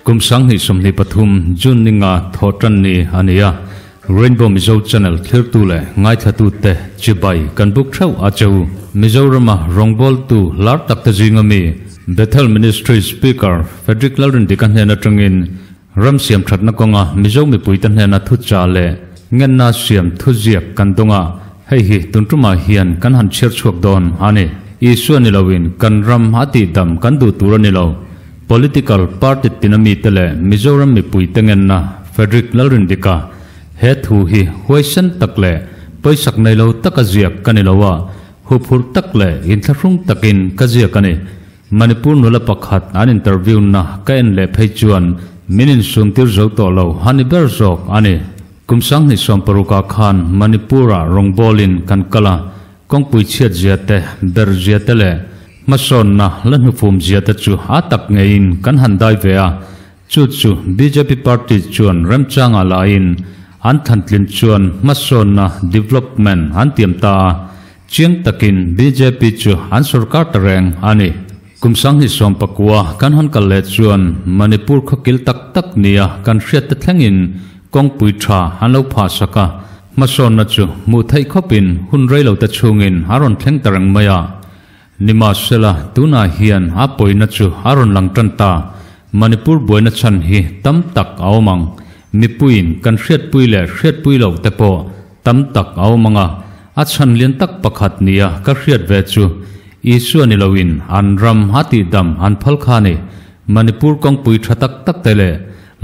Kum 2023 June ni nga Thawhtanni a ni a, Rainbow Mizo Channel thlirtu leh ngaithlatute chibai kan buk theuh a che u. Mizorama rawngbawltu lar tak te zinga mi Bethel Ministries Speaker Frederick Lalrindika hnen atangin ram siam thatna kawnga Mizo mipuite hnena thuchah leh ngenna siam thuziak kan dawng a, hei hi tun tumah hian kan han chhiar chhuak dawn a ni. Isua ni loin kan ram a tihdam kan duh tur a ni lo. Political party tina mite leh Mizoram mipuite ngenna Frederick Lalrindika he thu hi huaisen tak leh pawisak nei lo taka ziak ka ni lo a, huphurh tak leh inthlahrung takin ka ziak a ni. Manipur nula pakhat an interview na ka en leh phei chuan min insumtir zo tawh lo a ni ber zawk a ni. Kum 2016 ah khan Manipur-ah rawngbawlin kan kal a, kawngpui chhiat zia te, ber zia te leh hmasawnna la hnufum zia te chu a tak ngeiin kan han dai ve a, chu chu bjp party chuan remchangah lahin an thlantlin chuan hmasawnna, development, an tiam ta a, chiang takin bjp chu an sorkar ta reng a ni. Kum 2019 kan han kal leh chuan Manipur khawkil tak tak nia kan hriat te thlengin kawngpui tha an lo phah sak a, hmasawnna chu hmuh theih khawpin hun rei lo te chhungin a rawn thleng ta reng mai a. Nimahsela, tunah hian a pawina chu a rawn lang tan ta. Manipur buaina chhan hi tam tak a awm ang. Mipuiin kan hriatpui leh hriatpui loh te pawh tam tak a awm ang a, a chhan lian tak pakhat nia ka hriat ve chu Isua ni loin an ram a tihdam an phal kha a ni. Manipur kawngpui tha tak tak te leh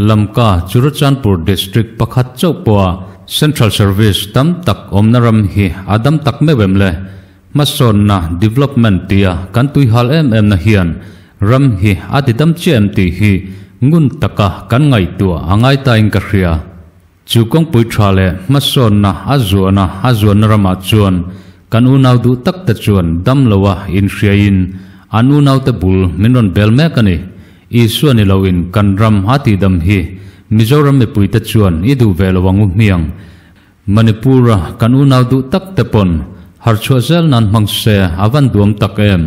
Lamka, Churachandpur District pakhat chauh pawha Central Service tam tak awmna ram hi a dam tak meuh em le? Hmasawnna, development, tia kan tuihal em em na hian ram hi a tidam chiah em tih hi ngun taka kan ngaihtuah a ngai tain ka hria. Chu kawngpui tha leh hmasawnna a zuahna a zuanna ramah chuan kan unau duh tak te chuan dam loa inhriaiin an unaute bul min rawn bel mek a ni. Isua ni loin kan ram a tihdam hi Mizoram mipuite chuan i duh ve lo ang u hmiang. Manipur-a kan unau duh tak te pawn harchhuah zel nan hmang se a van duam tak em.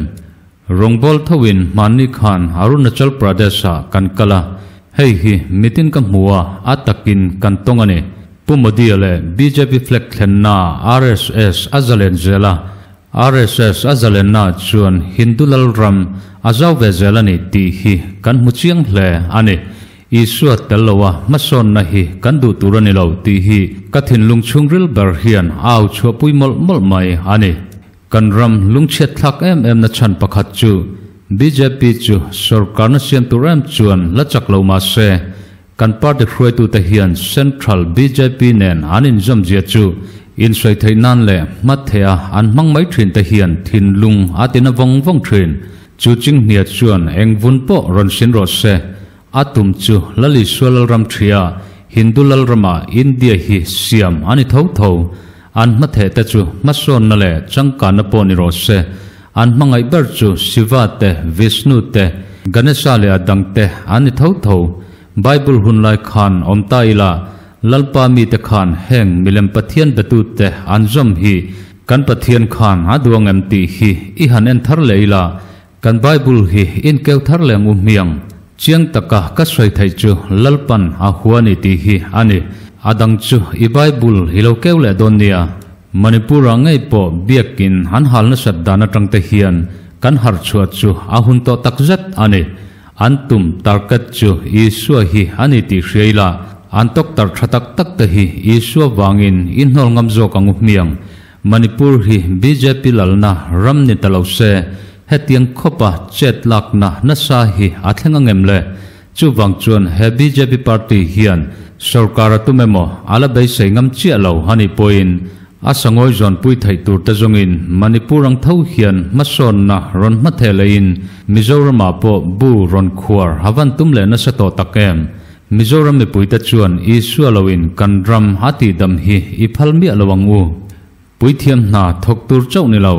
Rawngbâwl thoin hmanni khan Arunachal Pradesh-ah kan kal a, hei hi mitin ka hmu a, a takin kan tawng a ni. Pu Modi-a leh bjp flag thlenna RSS a zalen zel a, RSS a zalennaah chuan Hindu lalram a zau ve zel a ni tih hi kan hmu chiang hle a ni. Isua tel loa hmasawnna hi kan duh tur a ni lo tih hi ka thinlung chhungril ber hian a au chhuahpui mawlh mawlh mai a ni. Kan ram lungchhiat thlak em em na chhan pakhat chu bjp chu sorkarna siam tur em chuan la chak lo mah se, kan party hruaitute hian central bjp nen an inzawm zia chu insawi theih nan leh hmatheh a an hmang mai thin te hian thinlung a tina vawng vawng thin. Chu Chinghnia chuan eng vun pawh rawn sin rawh se, a tum chu Lalisua Lalram ṭhia Hindu Lalrama India hi siam a ni tho tho. An hmatheh te chu hmasawnna leh changkanna pawh ni rawh se, an hmangaih ber chu Shiva te, Vishnu te, Ganesha leh a dang te an ni tho tho. Bible hun lai khan awm ta ila, Lalpa mite khan heng milem Pathian betute an zawm hi kan Pathian khan a duang em tih hi i han en thar leh ila, Kan Bible hi inkeu thar leh ang u hmiang. Chiang taka ka sawi theih chu Lalpan a hua ni tih hi a ni. A dang chu i Bible i lo keu leh dawn nia. Manipur-ah ngei pawh biakin an hal nasat dan atang te hian kan harh chhuah chu a hun tawh tak zet a ni. An tum target chu Isua hi a ni tih hria ila, an tawktarh tha tak tak te hi Isua vangin i hnawl ngam zawk ang u hmiang. Manipur hi bjp lalna ram ni ta lo se, hetiang khawpa chet lakna nasa hi a thleng ang em le? Chuvang chuan he bjp party hian sorkar a tum emaw a la beisei ngam chiah lo a nih pawhin a sangawi zawnpui theih tur te zawngin Manipur ang tho hian hmasawnna rawn hmatheh lehin Mizoramah pawh bu rawn khuar a van tum leh nasa tawh tak em? Mizoram mipuite chuan Isua loin kan ram a tihdam hi i phal miah lo ang u. Puithiam hna thawk tur chauh ni lo,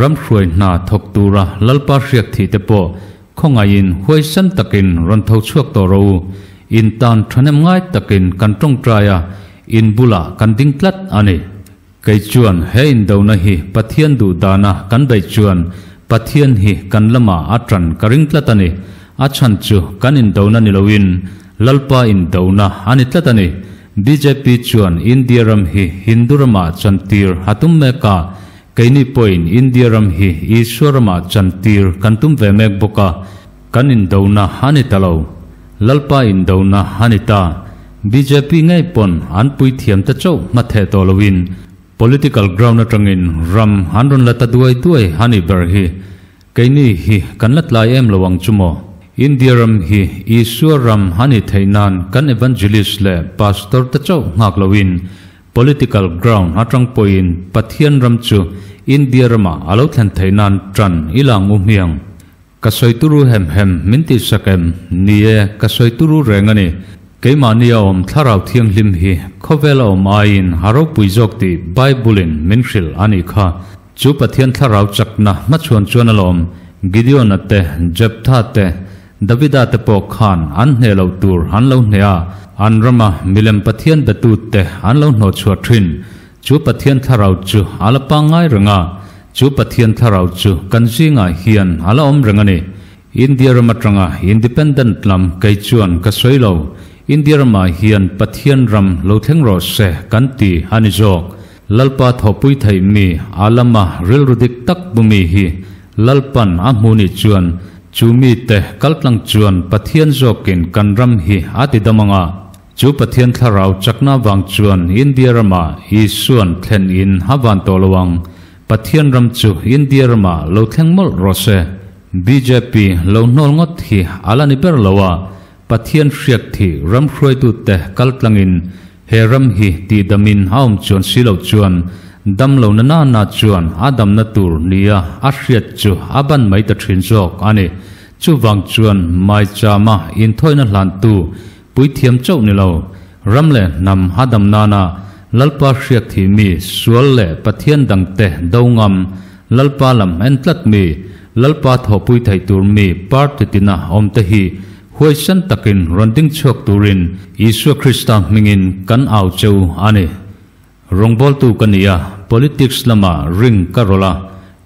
ram hruai hna thawk tura Lalpa hriak thih te pawh khawngaihin huaisan takin rawn tho chhuak tawh rawh u. In tan thahnem ngai takin kan tawngtai a, in bulah kan ding tlat a ni. Kei chuan he indona hi Pathian duh dana kan beih chuan Pathian hi kan lamah a tan ka ring tlat a ni. A chhan chu kan indona ni loin Lalpa indona a ni tlat a ni. Bjp chuan India ram hi Hindu ramah chantir a tum mek a, keini pawhin India ram hi Isua ramah chantir kan tum ve mek bawk a, kan indona a ni ta lo. Lalpa indona a ni ta. Bjp ngei pawn an puithiam te chauh hmatheh tawh loin Political ground atangin ram an rawn la ta duai duai a nih ber hi. Keini hi kan la tlai em lo ang chu maw? India ram hi Isua ram a nih theih nan kan evangelist leh pastor te chauh nghak loin political ground atang pawhin Pathian ram chu India ramah a lo thlen theih nan tan i lang u hmiang. Ka sawi turu hem hem min tih sak em? Ni e, ka sawi turu reng a ni. Keimahni a awm Thlarau Thianghlim hi khawvel a awm aiin a ropui zawk tih Bible-in min hrilh a nih kha. Chu Pathian Thlarau chakna hmachhuan chuan alawm Gideon-a te, Jeptha te, Davida te pawh khan an hneh loh tur an lo hneh a, an rama milem Pathian betute an lo hnawhchhuah thin. Chu Pathian Thlarau chu a la pangngai reng a, chu Pathian Thlarau chu kan zingah hian a la awm reng a ni. India ram atanga independent lam kei chuan ka sawi lo, India ramah hian Pathian ram lo thleng rawh se kan ti a ni zawk. Lalpa thawhpui theih mi a lama rilru dik tak bu mi hi Lalpan a hmu nih chuan chu mite kaltlang chuan Pathian zawkin kan ram hi a ti dam ang a, Chu Pathian Thlarau chakna vang chuan India ramah Isuan thlen in a van tawh lo ang. Pathian ram chu India ramah lo thleng mawlh rawh se. Bjp lo hnawl ngawt hi a la ni ber lo a, Pathian hriak thih ram hruaitute kal tlangin he ram hi tihdamin a awm chuan si loh chuan dam lo na na na chuan a damna tur nia a hriat chu a ban mai ta thin zawk a ni. Chuvang chuan Maichama inthawina hlantu Puithiam chauh ni lo, ram leh hnam a dam nana Lalpa hriak thih mi, sual leh Pathian dangte do ngam, Lalpa lam en tlat mi, Lalpa thawhpui theih tur mi party tina awmte hi huaisen takin rawn ding chhuak turin Isua Krista hmingin kan au cheu a ni. Rawngbawltu ka ni a, politics lama ring ka rawlh a,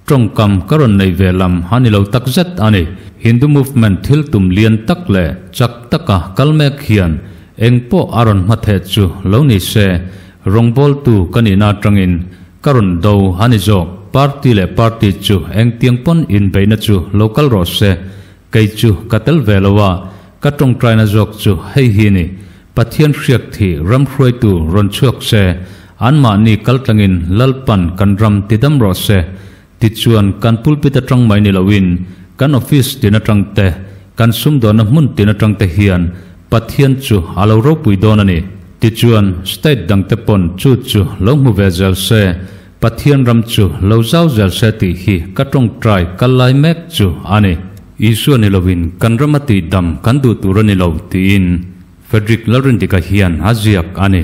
tawngkam ka rawn nei ve lam a ni lo takzet a ni. Hindu movement thil tum lian tak leh chak taka kal mek hian eng pawh a rawn hmatheh chu lo ni se, rawngbawltu ka nihna atangin ka rawn do a ni zawk. Party leh party chu engtiang pawn inbeihna chu lo kal rawh se, kei chu ka tel ve lo a, ka tawngtaina zawk chu hei hi ni. Pathian hriak thih ram hruaitu rawn chhuak se, anmahni kaltlangin Lalpan kan ram tidam rawh se. Tichuan kan pulpit atang mai ni loin kan office tin atang te, kan sumdawnna hmun tin atang te hian Pathian chu a lo ropui dawn a ni. Tichuan state dangte pawn chu chu lo hmu ve zel se, Pathian ram chu lo zau zel se tih hi ka tawngtai kal lai mek chu a ni. Isua ni loin kan ram a tihdam kan duh tur a ni lo tiin Frederick Lalrindika hian a ziak a ni.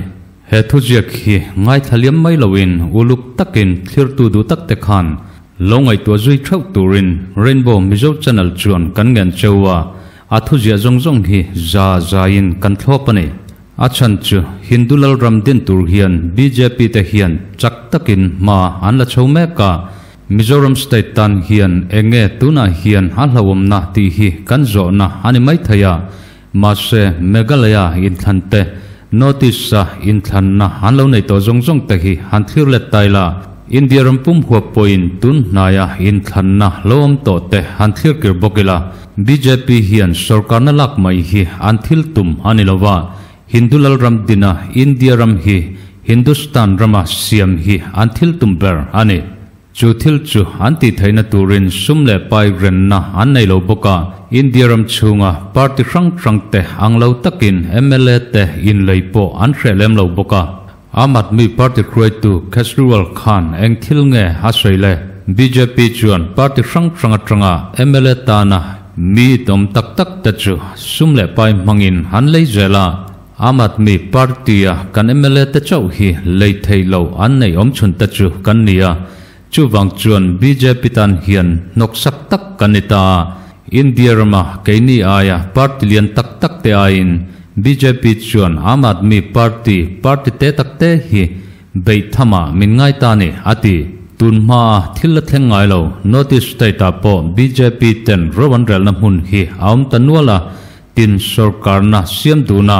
He thuziak hi ngaithla liam mai loin uluk takin thlirtu duh tak te khan lo ngaihtuah zui theuh turin Rainbow Mizo Channel chuan kan ngen cheu a, a thuziah zawng zawng hi za zaiin kan thlawp a ni. A chhan chu Hindu Lalram din tur hian bjp te hian chak takin hma an la chho mek a, Mizoram state tan hian eng nge tunah hian a hlauhawmna tih hi kan zawhna a ni maithei a, mahse Meghalaya inthlan te, North East-a inthlanna an lo nei tawh zawng zawng te hi han thlir let ta ila, India ram pum huap pawhin tun hnaia inthlanna lo awm tawh te han thlir kir bawk ila, Bjp hian sorkarna lak mai hi an thil tum a ni lo va, Hindu Lalram dina India ram hi Hindustan rama siam hi an thil tum ber a ni. Chu thil chu an tih theihna turin sum leh pai renna an nei lo bawk a, India ram chhunga party hrang hrang te ang lo takin mla te inlei pawh an hreh lem lo bawk a. Aam Aadmi Party hruaitu Kejriwal khan eng thil nge a sawi le? Bjp chuan party hrang hrang atanga mla tana mi itawm tak tak te chu sum leh pai hmangin an lei zel a, Aam Aadmi Party-a kan mla te chauh hi lei thei lo an nei awm chhun te chu kan ni a, chuvang chuan bjp tan hian hnawksak tak kan ni ta a, India rama keini aia party lian tak tak te aiin bjp chuan Aam Aadmi Party party te tak te hi beih thamah min ngai ta ni, a ti. Tun hmaa thil la thleng ngai lo, North East state ah pawh bjp ten ro an relna hmun hi a awm ta nual a, tin sorkarna siam duhna,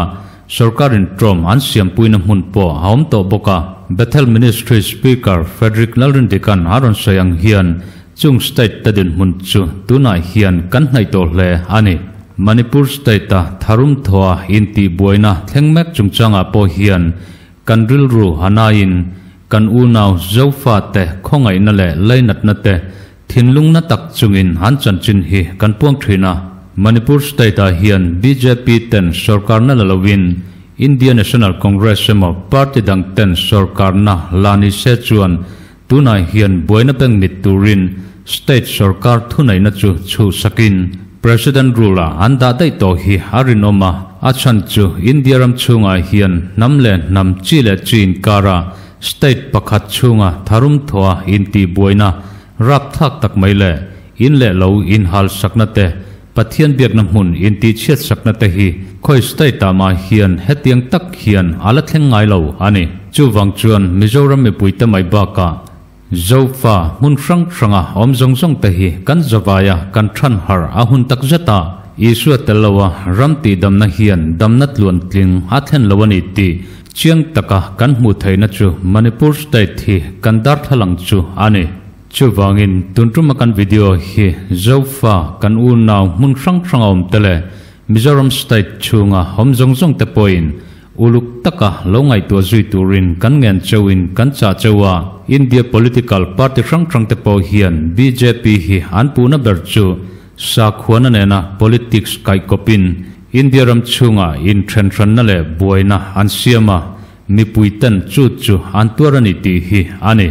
sorkar intawm an siampuina hmun pawh a awm tawh bawk a. Bethel Ministry Speaker Frederick Lalrindikan a rawn sawi ang hian chung state te dinhmun chu tunah hian kan hnaih tawh hle a ni. Manipur state a tharum thawha intihbuaina thleng mek chungchangah pawh hian Kan rilru a naiin kan unau Zofate khawngaihna leh lainatna te thinlungna tak chungin an chanchin hi kan puang thin a. Manipur state ah hian bjp ten sorkarna la loin India National Congress emaw party dang ten sorkarna la ni se chuan tunah hian buaina beng mit turin state sorkar thuneihna chu chhuhsakin President rule ah an dah daih tawh hi a rinawm a, a chhan chu India ram chhungah hian hnam leh hnam chi leh chi inkara state pakhat chhunga tharum thawha intihbuaina rapthlak tak mai leh in leh lo inhal sakna te, Pathian biakna hmun intihchhiat sakna te hi khawi state ah mah hian hetiang tak hian a la thleng ngai lo a ni. Chuvang chuan Mizoram mipuite mai bakah Zofa hmun hrang hranga awm zawng zawng te hi kan zavaia kan than harh a hun tak zet a, Isua tel loa ram tihdamna hian damna tluan tling a thlen lo a ni tih chiang taka kan hmuh theihna chu Manipur state hi kan darthlalang chu a ni. Chuvangin tun tuma kan video hi Zofa kan unau hmun hrang hranga awm te leh Mizoram state chhunga awm zawng zawng te pawhin Uluk taka lo ngaihtuah zui turin kan ngen cheuhin kan chah cheu a, India political party hrang hrang te pawh hian bjp hi an puhna ber chu sakhuana nena politics kaihkawpin India ram chhungah inthenhranna leh buaina an siam a, mipui ten chu chu an tuar a ni tih hi a ni.